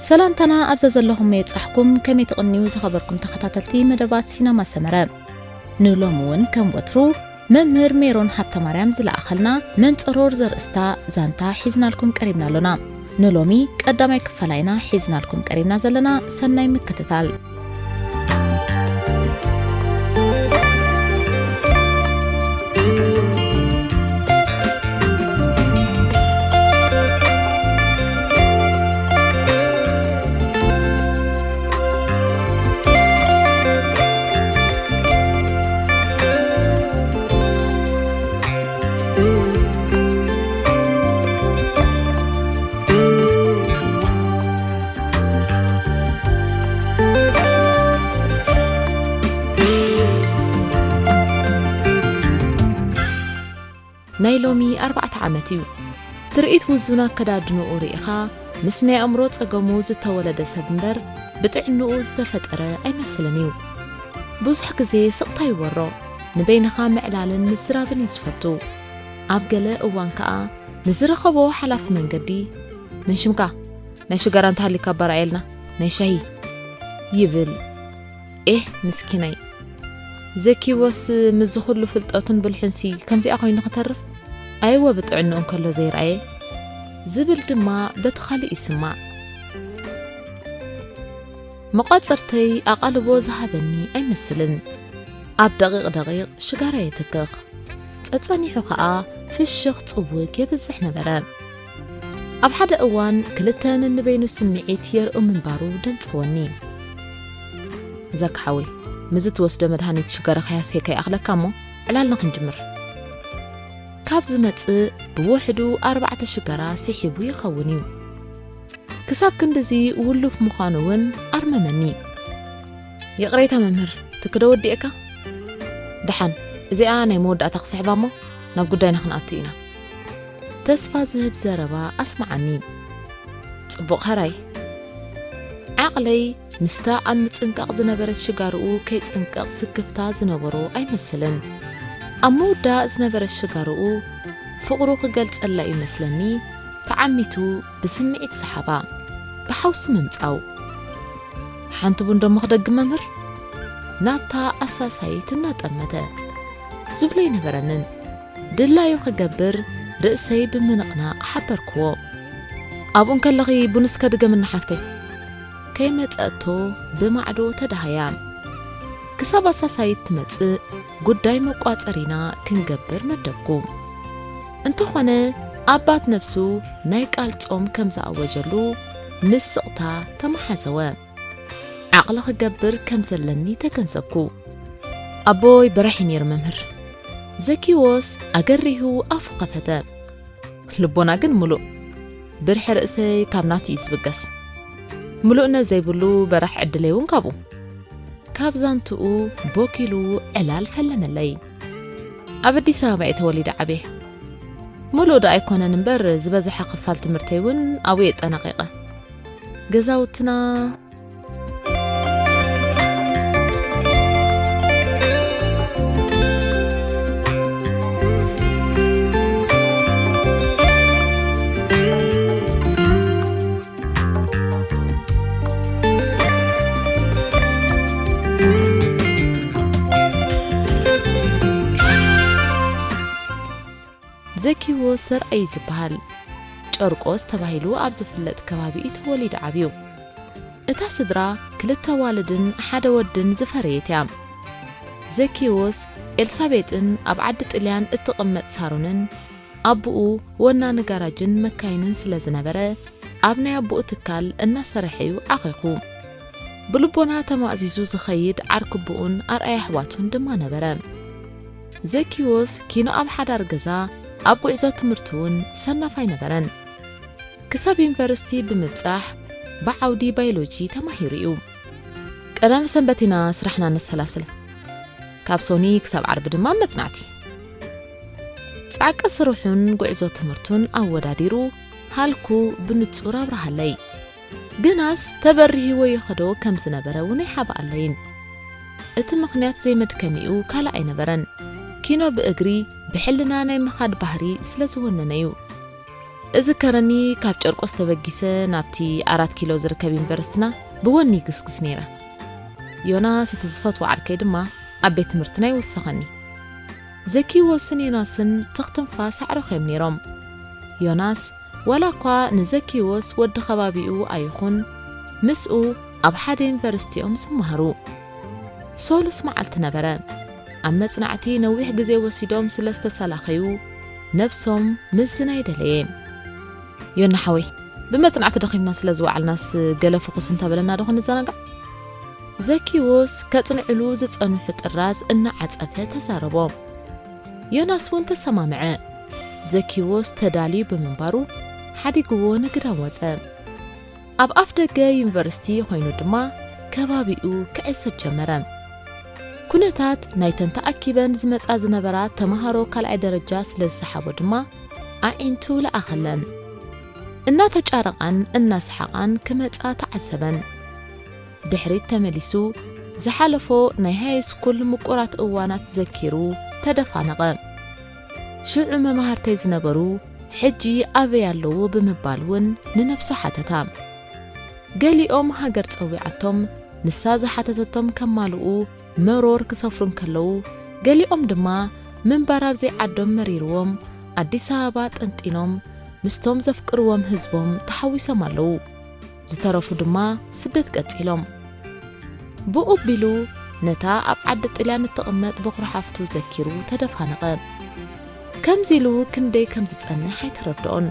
ሰላምታና ኣብዛ ዘለኹም የብጻሕኩም። ከመይ ትቕንዩ ዝኸበርኩም ተኸታተልቲ መደባት ሲነማ ሰመረ? ንሎሚ እውን ከም ወትሩ መምህር ሜሮን ሃብተማርያም ዝለኣኸልና መንጸሮር ዘርእስታ ዛንታ ሒዝናልኩም ቀሪብና ኣሎና። ንሎሚ ቀዳማይ ክፋላ ኢና ሒዝናልኩም ቀሪብና ዘለና። ሰናይ ምክትታል። ናይ ሎሚ ኣርባዕተ ዓመት እዩ። ትርኢት ውዙን ኣከዳድንኡ ርኢኻ፣ ምስ ናይ ኣእምሮ ጸገሙ ዝተወለደ ሰብ እምበር፣ ብጥዕንኡ ዝተፈጠረ ኣይመስልን እዩ። ብዙሕ ግዜ ስቕታ ይወሮ፣ ንበይንኻ ምዕላልን ምዝራብን እዩ ዝፈቱ። ኣብ ገለ እዋን ከኣ፣ ንዝረኸቦ ሓላፊ መንገዲ፣ "መን ሽምካ? ናይ ሽጋራ እንተሃሊካ ኣባራየልና፣ ናይ ሻሂ" ይብል። ኤህ፣ ምስኪናይ። ዘኪዎስ ምስዚ ኩሉ ፍልጠቱን ብልሑንሲ ከምዚኣ ኮይኑ ክተርፍ? ኣይወ ብጥዕንኡ እንከሎ ዘይረኣየ። ዝብል ድማ በቲ ካልእ ይስማዕ። መቋጽርተይ ኣቓልቦ ዝሃበኒ ኣይመስልን። ኣብ ደቂቕ ደቂቕ ሽጋራ የትክኽ። ጸጸኒሑ ኸኣ ፍሽኽ ጽውግ የብዝሕ ነበረ። ኣብ ሓደ እዋን ክልተ ነንበይኑ ስምዒት የርእዮ ምንባሩ ደንጸወኒ። "ዘካ ሓወይ፣ ምስዚ ትወስዶ መድሃኒት ሽጋራ ከይሃሰየካ ይኣኽለካ እሞ፣ ዕላልና ክንጅምር." ካብ ዝመጽእ ብውሕዱ ኣርባዕተ ሽጋራ ስሒቡ ይኸውን እዩ። ክሳብ ክንድዚ ውሉፍ ምዃኑ እውን ኣርመመኒ። "ይቕሬታ መምህር፣ ትክዶ ወዲኤካ? ደሓን፣ እዚኣ ናይ መወዳእታ ክስሕባ እሞ ናብ ጉዳይና ክንኣቱ ኢና." ተስፋ ዝህብ ዘረባ ኣስምዓኒ። ጽቡቕ ሕራይ። ዓቕለይ ምስታ ኣብ ምጽንቃቕ ዝነበረት ሽጋርኡ ከይጽንቀቕ ስክፍታ ዝነበሮ ኣይመስልን። ኣብ ምውዳእ ዝነበረት ሽጋርኡ ፍቕሩ ክገልጸላ እዩ መስለኒ፣ ተዓሚቱ ብስምዒት ሰሓባ፣ ብሓውሲ ምምጻው። "ሓንቲ ቡን ደሞ ክደግም መምህር?" ናብታ ኣሳሳይት እናጠመተ። ዝብሎ ኣይነበረንን። ድላዩ ክገብር ርእሰይ ብምንቕናቕ ሓበርክዎ። "ኣብኡ እንከለኺ ቡን እስከ ድገምኒ ሓፍተይ?" ከይመጸእቶ ብማዕዶ ተዳሃያ። ክሳብ ኣሳሳይት ትመጽእ ጉዳይ መቋጸሪና ክንገብር መደብኩ። እንተኾነ ኣባት ነብሱ ናይ ቃል ጾም ከም ዝኣወጀሉ ምስ ስቕታ ተመሓዘወ። ዓቕሊ ክገብር ከም ዘለኒ ተገንዘብኩ። ኣቦይ በራሕ እዩ ነይሩ መምህር። ዘኪዎስ ኣገሪሁ ኣፉ ከፈተ። ልቦና ግን ምሉእ። ብርሒ ርእሰይ ካብ ናቱ እዩ ዝብገስ። ምሉእነት ዘይብሉ በራሕ ዕድለይ እውን ካብኡ። ካብ ዛንትኡ ቦኪሉ ዕላል ፈለመለይ። ኣብ ኣዲስ ኣበባ እየ ተወሊደ ዓብየ። ምሉእ ዶ ኣይኮነን እምበር ዝበዝሐ ክፋል ትምህርተይ እውን ኣብኡ እየ ጠናቒቐ። ገዛውትና ዘኪዎ ዘርኣይ ዝበሃል ጨርቆስ ተባሂሉ ኣብ ዝፍለጥ ከባቢ እዩ ተወሊዱ ዓብዩ። እታ ስድራ ክልተ ኣዋልድን ሓደ ወድን ዝፈረየት እያ። ዘኪዎስ ኤልሳቤጥን ኣብ ዓዲ ጥልያን እትቕመጥ ሳሮንን ኣቦኡ ወናኒ ጋራጅን መካይንን ስለ ዝነበረ ኣብ ናይ ኣቦኡ ትካል እናሰርሐ እዩ ዓኺኹ። ብልቦና ተማእዚዙ ዝኸይድ ዓርኪ ኣቦኡን ኣርኣያ ኣሕዋቱን ድማ ነበረ። ዘኪዎስ ኪኖ ኣብ ሓዳር ገዛ ኣብ ጉዕዞ ትምህርቱ እውን ሰናፍ ኣይነበረን። ክሳብ ዩኒቨርሲቲ ብምብጻሕ ብዓውዲ ባዮሎጂ ተማሂሩ እዩ። ቀዳም ሰንበት ኢና ስራሕና ነሰላስል። ካብ ሶኒ ክሳብ ዓርቢ ድማ መጽናዕቲ። ጻዕቂ ስርሑን ጉዕዞ ትምህርቱን ኣወዳዲሩ ሃልኩ ብንጹር ኣብርሃለይ። ግናስ ተበሪህዎ ይኸዶ ከም ዝነበረ እውን ኣይሓብኣለይን። እቲ ምኽንያት ዘይመድከሚኡ ካልእ ኣይነበረን። ኪኖ ብእግሪ ብሕልና ናይ ምኻድ ባህሪ ስለ ዝወነነ እዩ። እዝከረኒ፣ ካብ ጨርቆስ ተበጊሰ ናብቲ ኣራት ኪሎ ዝርከብ ዩኒቨርሲቲና ብወኒ ይግስግስ ነይረ። ዮናስ እቲ ዝፈትዎ ዓርከይ ድማ ኣብ ቤት ትምህርትና ይውሰኸኒ። ዘኪዎስን ዮናስን ትኽ ትንፋስ ኣዕረኽዮም ነይሮም። ዮናስ ዋላ እኳ ንዘኪዎስ ወዲ ከባቢኡ ኣይኹን፣ ምስኡ ኣብ ሓደ ዩኒቨርሲቲ እዮም ዝመሃሩ። ሰሉስ መዓልቲ ነበረ። ኣብ መጽናዕቲ ነዊሕ ግዜ ወሲዶም ስለ ዝተሰላኸዩ፣ ነብሶም ምዝናይ ደለየ። ዮና ሓወይ፣ ብመጽናዕቲ ደኺምና ስለ ዝወዓልናስ ገለ ፍኹስ እንተበለና ዶ ክንዘናጋዕ? ዘኪዎስ ከጽንዕሉ ዝጸንሑ ጥራዝ እናዓጸፈ ተዛረቦ። ዮናስ እውን ተሰማምዐ። ዘኪዎስ ተዳልዩ ብምንባሩ ሓዲግዎ ንግዳም ወጸ። ኣብ ኣፍ ደገ ዩኒቨርሲቲ ኮይኑ ድማ ከባቢኡ ክዕዘብ ጀመረ። ኩነታት ናይተን ተኣኪበን ዝመጻ ዝነበራ ተመሃሮ ካልኣይ ደረጃ ስለ ዝሰሓቦ ድማ ኣዒንቱ ለኣኸለን። እናተጫረቓን እናሰሓቓን ክመጻ ተዓዘበን። ድሕሪት ተመሊሱ ዝሓለፎ ናይ ሃይ ስኩል ምቁራት እዋናት ዘኪሩ ተደፋነቐ። ሽዑ መማህርተይ ዝነበሩ ሕጂ ኣበይ ኣለዉ ብምባል እውን ንነብሱ ሓተታ። ገሊኦም ሃገር ጸዊዓቶም ንሳ ዝሓተተቶም ከማልኡ መሮር ክሰፍሩ እንከለዉ፣ ገሊኦም ድማ ምንባር ኣብ ዘይዓዶም መሪርዎም ኣዲስ ኣበባ ጠንጢኖም ምስቶም ዘፍቅርዎም ህዝቦም ተሓዊሶም ኣለዉ። ዝተረፉ ድማ ስደት ቀጺሎም። ብኡ ኣቢሉ ነታ ኣብ ዓዲ ጥልያን እትቕመጥ በኹሪ ሓፍቱ ዘኪሩ ተደፋነቐ። ከምዚ ኢሉ ክንደይ ከም ዝጸንሕ ኣይተረድኦን።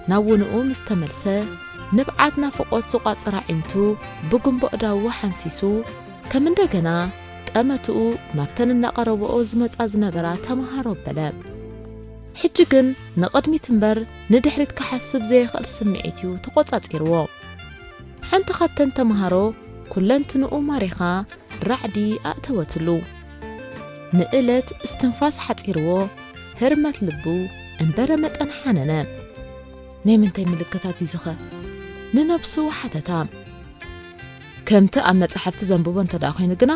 ናብ ውንኡ ምስ ተመልሰ፣ ንብዓት ናፍቖት ዝቋጸራ ኣዒንቱ ብጉንቦ እዳዉ ሓንሲሱ፣ ከም እንደገና ጠመትኡ ናብተን እናቐረብኦ ዝመጻ ዝነበራ ተመሃሮ ኣበለ። ሕጂ ግን ንቕድሚት እምበር ንድሕሪት ክሓስብ ዘየኽእል ስምዒት እዩ ተቖጻጺርዎ። ሓንቲ ካብተን ተመሃሮ ኩለንትንኡ ማሪኻ ራዕዲ ኣእተወትሉ። ንእለት እስትንፋስ ሓጺርዎ፣ ህርመት ልቡ እምበረ መጠን ሓነነ። ናይ ምንታይ ምልክታት እዩ ዝኸ? ንነብሱ ሓተታ። ከምቲ ኣብ መጻሕፍቲ ዘንብቦ እንተ ደኣ ኮይኑ ግና፣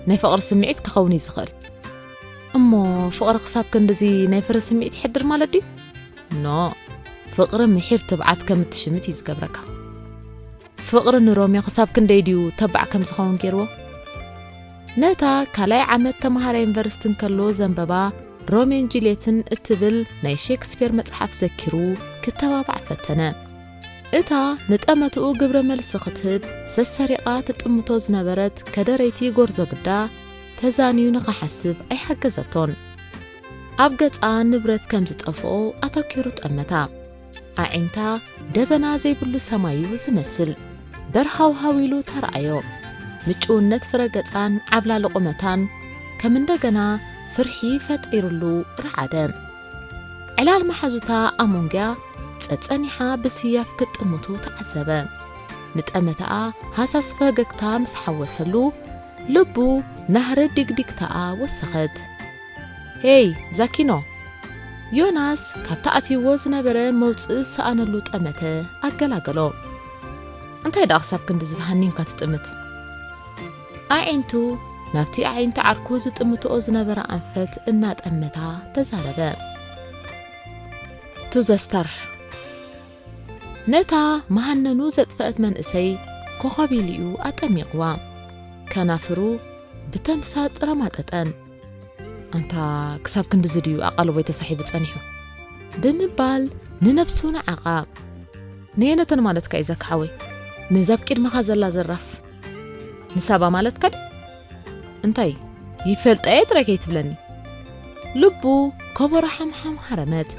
ናይ ፍቕሪ ስምዒት ክኸውን እዩ ዝኽእል። እሞ ፍቕሪ ክሳብ ክንድዚ ናይ ፍረ ስምዒት ይሕድር ማለት ድዩ? ኖ፣ ፍቕሪ ምሒር ትብዓት ከም እትሽምት እዩ ዝገብረካ። ፍቕሪ ንሮሜዮ ክሳብ ክንደይ ድዩ ተባዕ ከም ዝኸውን ገይርዎ? ነታ ካልኣይ ዓመት ተመሃራይ ዩኒቨርሲቲ እንከሎ ዘንበባ ሮሜን ጁልየትን እትብል ናይ ሼክስፒር መጽሓፍ ዘኪሩ ክተባባዕ ፈተነ። እታ ንጠመትኡ ግብረ መልሲ ክትህብ ሰሰሪቓ ትጥምቶ ዝነበረት ከደረይቲ ጎርዞ ግዳ ተዛንዩ ንኽሓስብ ኣይሓገዘቶን። ኣብ ገጻ ንብረት ከም ዝጠፍኦ ኣተኲሩ ጠመታ። ኣዒንታ ደበና ዘይብሉ ሰማይ እዩ ዝመስል። በርሃውሃው ኢሉ ተራኣዮ። ምጭውነት ፍረ ገጻን ዓብላሊ ቁመታን ከም እንደገና ፍርሒ ፈጢሩሉ ረዓደ። ዕላል መሓዙታ ኣሞንግያ ጸጸኒሓ ብስያፍ ክጥምቱ ተዓዘበ። ንጠመተኣ ሃሳስ ፈገግታ ምስ ሓወሰሉ፣ ልቡ ናህሪ ዲግዲግታኣ ወሰኸት። ሄይ ዛኪኖ! ዮናስ ካብቲ ኣትይዎ ዝነበረ መውጽኢ ዝሰኣነሉ ጠመተ ኣገላገሎ። እንታይ ደኣ ክሳብ ክንድዚ ተሃኒንካ ትጥምት? ኣዒንቱ ናብቲ ኣዒንቲ ዓርኩ ዝጥምትኦ ዝነበረ ኣንፈት እናጠመታ ተዛረበ። ቱ ዘ ስታር። ነታ መሃነኑ ዘጥፈአት መንእሰይ ኮኸብ ኢሉ'ዩ ኣጠሚቕዋ። ከናፍሩ ብተምሳጥ ረማጠጠን። ኣንታ ክሳብ ክንድዚ ድዩ ኣቓልቦይ ተሳሒቡ ጸኒሑ? ብምባል ንነብሱ ነዓቓ። ነየነተን ማለትካ እዩ ዘካ ሓወይ? ነዛ ኣብ ቅድመኻ ዘላ ዘራፍ። ንሳባ ማለትካ ድዩ? እንታይ ይፈልጣ እየ ጥራይ ከይትብለኒ። ልቡ ከበሮ ሓምሓም ሃረመት።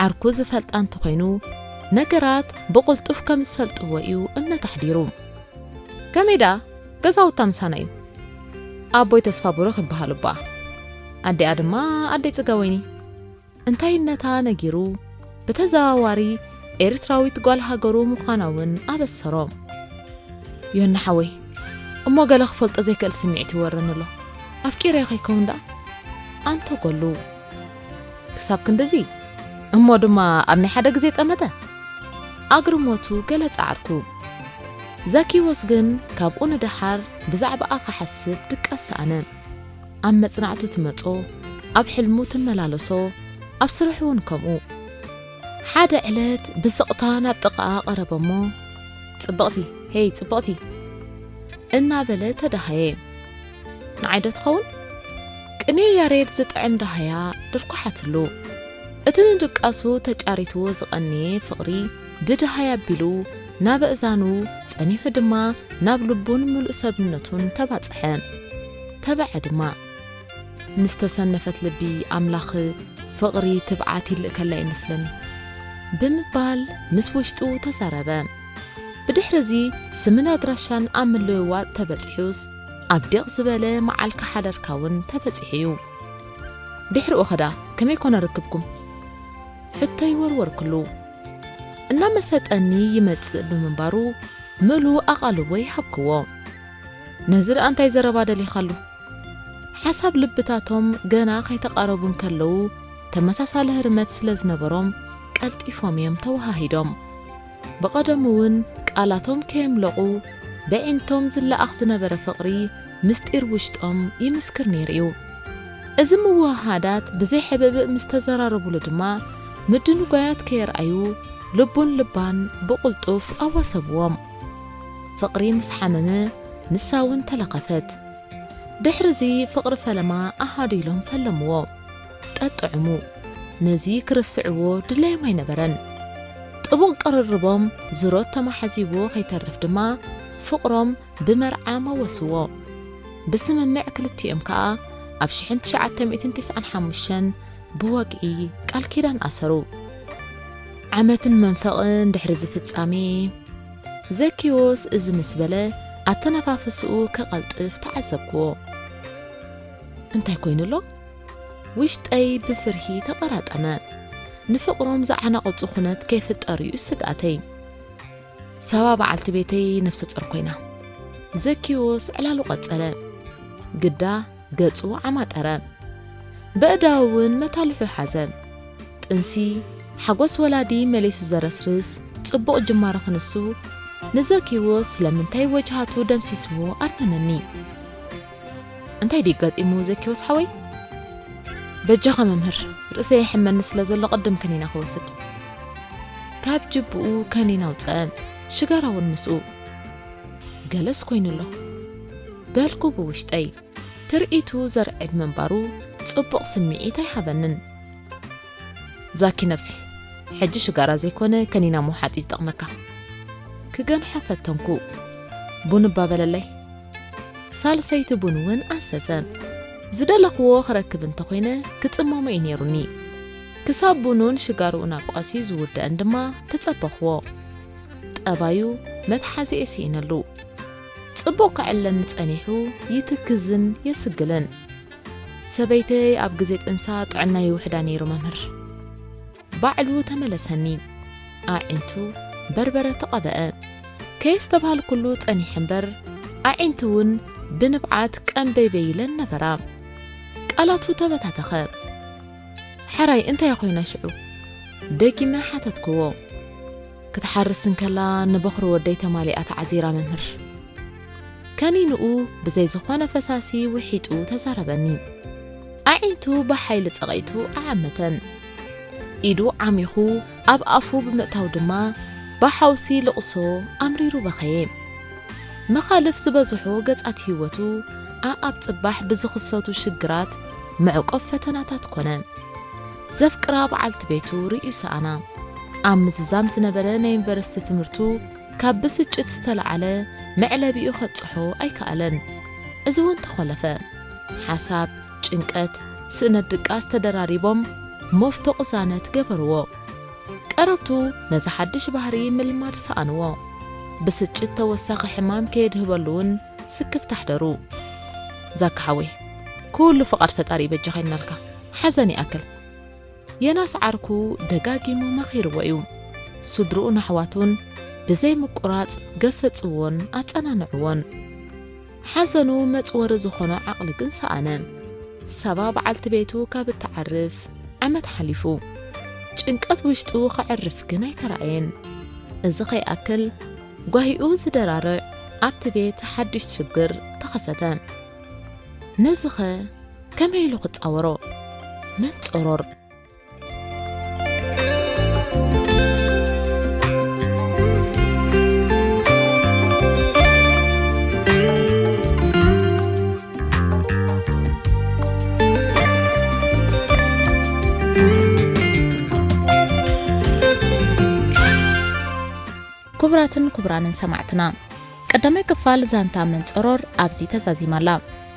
ዓርኩ ዝፈልጣ እንተኾይኑ፣ ነገራት ብቕልጡፍ ከም ዝሰልጥዎ እዩ እምነት ኣሕዲሩ። ከመይ ደኣ? ገዛውታ ምሳና እዩ። ኣቦይ ተስፋ ብሩኽ ይበሃል እባ። ኣዲኣ ድማ ኣደይ ጽጋወይኒ። እንታይነታ ነጊሩ፣ ብተዘዋዋሪ ኤርትራዊት ጓል ሃገሩ ምዃና እውን ኣበሰሮ። ዮና ሓወይ፣ እሞ ገለ ክፈልጦ ዘይክእል ስምዒት ይወረኒ ኣሎ። ኣፍቂረዮ ከይከውን ደኣ? ኣንተጎሉ። ክሳብ ክንድዚ? እሞ ድማ ኣብ ናይ ሓደ ግዜ ጠመተ? ኣግርሞቱ ገለጸ ዓርኩ። ዘኪዎስ ግን ካብኡ ንደሓር ብዛዕባኣ ክሓስብ ድቃስ ሰኣነ። ኣብ መጽናዕቱ ትመጾ፣ ኣብ ሕልሙ ትመላለሶ፣ ኣብ ስርሑ እውን ከምኡ። ሓደ ዕለት ብስቕታ ናብ ጥቓኣ ቀረበ እሞ፣ "ጽብቕቲ፣ ሄይ ጽብቕቲ" እናበለ ተዳሃየ። ንዓይ ዶ ትኸውን? ቅኔ ያሬድ ዝጥዕም ዳህያ ድርኳሓትሉ። እቲ ንድቃሱ ተጫሪትዎ ዝቐነየ ፍቕሪ ብዳህያ ኣቢሉ ናብ ኣእዛኑ ጸኒሑ ድማ ናብ ልቡን ምሉእ ሰብነቱን ተባጽሐ። ተበዐ ድማ። ንዝተሰነፈት ልቢ ኣምላኽ ፍቕሪ ትብዓት ይልእከላ ይመስለኒ ብምባል ምስ ውሽጡ ተዛረበ። ብድሕርዚ ስምን ኣድራሻን ኣብ ምልውዋጥ ተበጺሑስ ኣብ ዲቕ ዝበለ መዓልካ ሓደርካ እውን ተበጺሑ እዩ። ድሕሪኡ ኸዳ ከመይ ኮነ ርክብኩም? ሕቶ ይወርወርክሉ። እናመሰጠኒ ይመጽእ ብምንባሩ ምሉእ ኣቓልቦ ይሃብክዎ። ነዚ ደኣ እንታይ ዘረባ ደሊኻሉ? ሓሳብ ልብታቶም ገና ከይተቓረቡ እንከለዉ ተመሳሳሊ ህርመት ስለ ዝነበሮም ቀልጢፎም እዮም ተወሃሂዶም። ብቐደሙ እውን ቃላቶም ከየምለቑ በዒንቶም ዝለኣኽ ዝነበረ ፍቕሪ ምስጢር ውሽጦም ይምስክር ነይሩ እዩ። እዚ ምውህሃዳት ብዘይ ሕብእብእ ምስ ተዘራረቡሉ ድማ ምድንጓያት ከየርኣዩ ልቡን ልባን ብቕልጡፍ ኣዋሰብዎም። ፍቕሪ ምስ ሓመመ ንሳ እውን ተለኸፈት። ድሕርዚ ፍቕሪ ፈለማ ኣሃዱ ኢሎም ፈለምዎ። ጠጥዕሙ። ነዚ ክርስዕዎ ድላዮም ኣይነበረን። ጥቡቕ ቅርርቦም ዝሮት ተማሓዚዎ ከይተርፍ ድማ ፍቕሮም ብመርዓ መወስዎ። ብስምምዕ ክልቲኦም ከኣ ኣብ ሽሕን ትሽዓተ ሚእትን ተስዓን ሓሙሽተን ብወግዒ ቃል ኪዳን ኣሰሩ። ዓመትን መንፈቕን ድሕሪ እዚ ፍጻሜ፣ ዘኪዎስ እዚ ምስ በለ ኣተነፋፍስኡ ከቐልጥፍ ተዓዘብክዎ። እንታይ ኮይኑ ኣሎ? ውሽጠይ ብፍርሂ ተቐራጠመ። ንፍቕሮም ዝዓናቕጹ ኩነት ከይፍጠር እዩ ስግኣተይ። ሳባ በዓልቲ ቤተይ ነፍሰ ጾር ኮይና። ዘኪዎስ ዕላሉ ቀጸለ። ግዳ ገጹ ዓማጠረ። በእዳው እውን መታልሑ ሓዘ። ጥንሲ፣ ሓጎስ ወላዲ መሊሱ ዘረስርስ ጽቡቕ ጅማሮ ክንሱ፣ ንዘኪዎስ ስለምንታይ ወጅሃቱ ደምሲስዎ ኣርመመኒ። እንታይ ድዩ ገጢሙ ዘኪዎስ ሓወይ? በጃኻ መምህር፣ ርእሰይ የሕመኒ ስለ ዘሎ ቅድም ከኒና ክወስድ። ካብ ጅብኡ ከኒና ኣውጸአ፣ ሽጋራ እውን ምስኡ። ገለስ ኮይኑ ኣሎ በልኩ ብውሽጠይ። ትርኢቱ ዘርዕድ ምንባሩ ጽቡቕ ስምዒት ኣይሃበንን። ዛኪ ነብሲ፣ ሕጂ ሽጋራ ዘይኮነ ከኒና ምውሓጥ እዩ ዝጠቕመካ። ክገንሖ ፈተንኩ። ቡን እባ በለለይ። ሳልሰይቲ ቡን እውን ኣዘዘ። ዝደለኽዎ ክረክብ እንተኾይነ ክጽመሞ እዩ ነይሩኒ። ክሳብ ቡኑን ሽጋርኡን ኣቋስዩ ዝውድአን ድማ ተጸበኽዎ። ጠባዩ መትሓዚኤ ስኢነሉ። ጽቡቕ ክዕለኒ ጸኒሑ ይትክዝን የስግልን። ሰበይተይ ኣብ ግዜ ጥንሳ ጥዕናይ ይውሕዳ ነይሩ መምህር። ባዕሉ ተመለሰኒ። ኣዒንቱ በርበረ ተቐበአ። ከየስተብሃልኩሉ ጸኒሐ እምበር፣ ኣዒንቱ እውን ብንብዓት ቀንበይበይ ኢለን ነበራ። ቃላቱ ተበታተኸ። "ሕራይ እንታይ ኮይና ሽዑ?" ደጊመ ሓተትክዎ። ክትሓርስ እንከላ ንበኹሪ ወደይ ተማሊኣ ተዓዚራ መምህር። ከኒንኡ ብዘይ ዝኾነ ፈሳሲ ውሒጡ ተዛረበኒ። ኣዒንቱ ብሓይሊ ጸቒጡ ኣዓመተን። ኢዱ ዓሚኹ ኣብ ኣፉ ብምእታው ድማ ብሓውሲ ልቕሶ ኣምሪሩ በኸየ። መኻልፍ ዝበዝሖ ገጻት ህይወቱ ኣኣብ ጽባሕ ብዝኽሰቱ ሽግራት መዕቆብ ፈተናታት ኮነ። ዘፍቅራ በዓልቲ ቤቱ ርእዩ ሰኣና። ኣብ ምዝዛም ዝነበረ ናይ ዩኒቨርሲቲ ትምህርቱ ካብ ብስጭት ዝተለዓለ መዕለቢኡ ከብጽሖ ኣይከኣለን። እዚ እውን ተኾለፈ። ሓሳብ፣ ጭንቀት፣ ስእነት ድቃስ ተደራሪቦም መፍቶ ቅዛነት ገበርዎ። ቀረብቱ ነዚ ሓድሽ ባህሪ ምልማድ ሰኣንዎ። ብስጭት ተወሳኺ ሕማም ከየድህበሉ እውን ስክፍታ ኣሕደሩ። ዛኪ ሓወይ፣ ኩሉ ፍቓድ ፈጣሪ ይበጀኻ ኢልናልካ። ሓዘን ይኣክል። ዮናስ ዓርኩ ደጋጊሙ መኺርዎ እዩ። ስድርኡን ኣሕዋቱን ብዘይ ምቁራጽ ገሰጽዎን ኣጸናንዕዎን። ሓዘኑ መጽወሪ ዝኾኖ ዓቕሊ ግን ሰኣነ። ሳባ በዓልቲ ቤቱ ካብ እትዓርፍ ዓመት ሓሊፉ። ጭንቀት ውሽጡ ከዕርፍ ግን ኣይተራእየን። እዚ ከይኣክል ጓሂኡ ዝደራርዕ ኣብቲ ቤት ሓድሽ ሽግር ተኸሰተ። ነዚኸ ከመይ ኢሉ ክጻወሮ? መንጸሮር። ክቡራትን ክቡራንን ሰማዕትና፣ ቀዳማይ ክፋል ዛንታ መንጸሮር ኣብዚ ተዛዚማ ኣላ።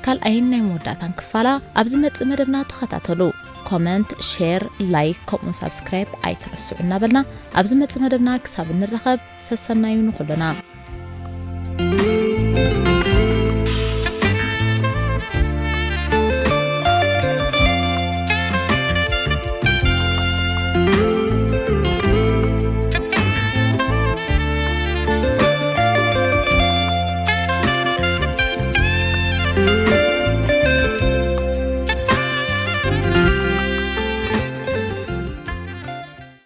ካልኣይን ናይ መወዳእታን ክፋላ ኣብ ዝመጽእ መደብና ተኸታተሉ። ኮመንት፣ ሼር፣ ላይክ ከምኡውን ሳብስክራይብ ኣይትረስዑ እናበልና ኣብ ዝመጽእ መደብና ክሳብ እንራኸብ ሰሰናዩ ንኹልና።